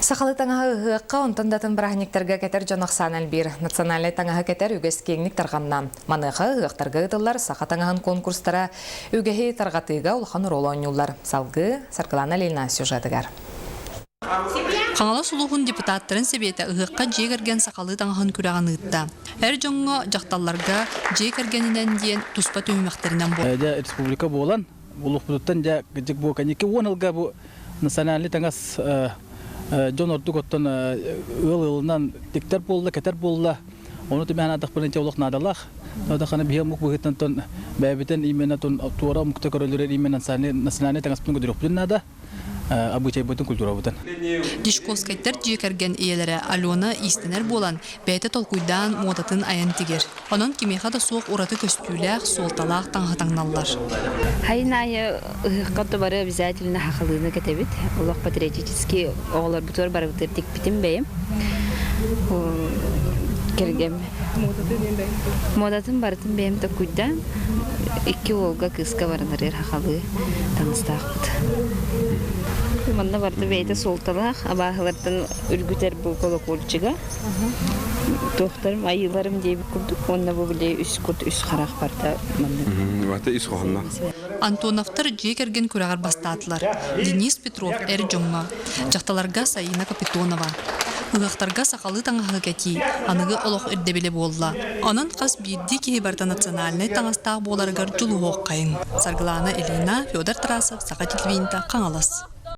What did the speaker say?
Сахалыы таҥаһы ыһыахха, онтон да атын бырааһынньыктарга кэтэр дьон ахсаана элбиир. Национальнай таҥаһы кэтэр үгэс киэҥник тарҕанна. Маныаха ыһыахтарга ыытыллар саха таҥаһын конкурстара үгэһи тарҕатыыга улахан оруолу оонньууллар. Салгыы Саргылана Ильина сюжетыгар. Хаҥалас улууһун депутаттарын сэбиэтэ ыһыахха дьиэ кэргэн сахалыы таҥаһын күрэҕин ыытта. Эр дьоҥҥо, дьахталларга дьиэ кэргэнинэн диэн туспа түһүмэхтэринэн буолла. Дьэ республика буолан, улууппутуттан дьэ кырдьык бу кэнники уон ылга бу национальный таҥас дьон ордук оттон ыал ыалынан тиктэр буолла, кэтэр буолла. Ону түмэһэн аатахпына ити олох наадалаах. Одахана биһи омук быһыытынан тон бэйэбитин именно тон туора омукта көрөлөрөр именно национальный таҥаспытын көдөрүөхпүтүн наада. Обычайбытын, культурабытын. Дьячковскайдар дьиэ кэргэн ийэлэрэ Алена иистэнэр буолан, бэйэтэ толкуйдаан муодатын айан тигэр. Онон кимиэхэ да суох ураты көстүүлээх, суолталаах таҥаһы таҥналлар. Хайын аайы ыһыахха то бары обязательно хахалыыны кэтэбит. Олох патриотический оҕолорбутугар барыбытыгар тикпитим бэйэм. Кэргэм. Муодатын барытын бэйэм толкуйдаан, икки уолга кыыска барыларыгар хахалыы таҥастаахпыт. Манна барыта бэйэтэ суолталаах, абааһылартан үргүтэр бу колокольчига. Туохтарым, айыыларым диэбит курдук уонна бу били үс кут, үс харах барыта маннык. Барыта ис хоһоонноох. Антоновтар дьиэ кэргэн күрэҕэр бастаатылар. Денис Петров эр дьоҥҥо, дьахталарга Саина Капитонова. Ыһыахтарга сахалыы таҥаһы кэтии аныгы олох ирдэбилэ буолла. Онон хас биирдии киһи барыта национальнай таҥастаах буоларыгар дьулуһуоххайыҥ. Саргылаана Ильина, Федор Тарасов, Саха телевидениета, Хаҥалас.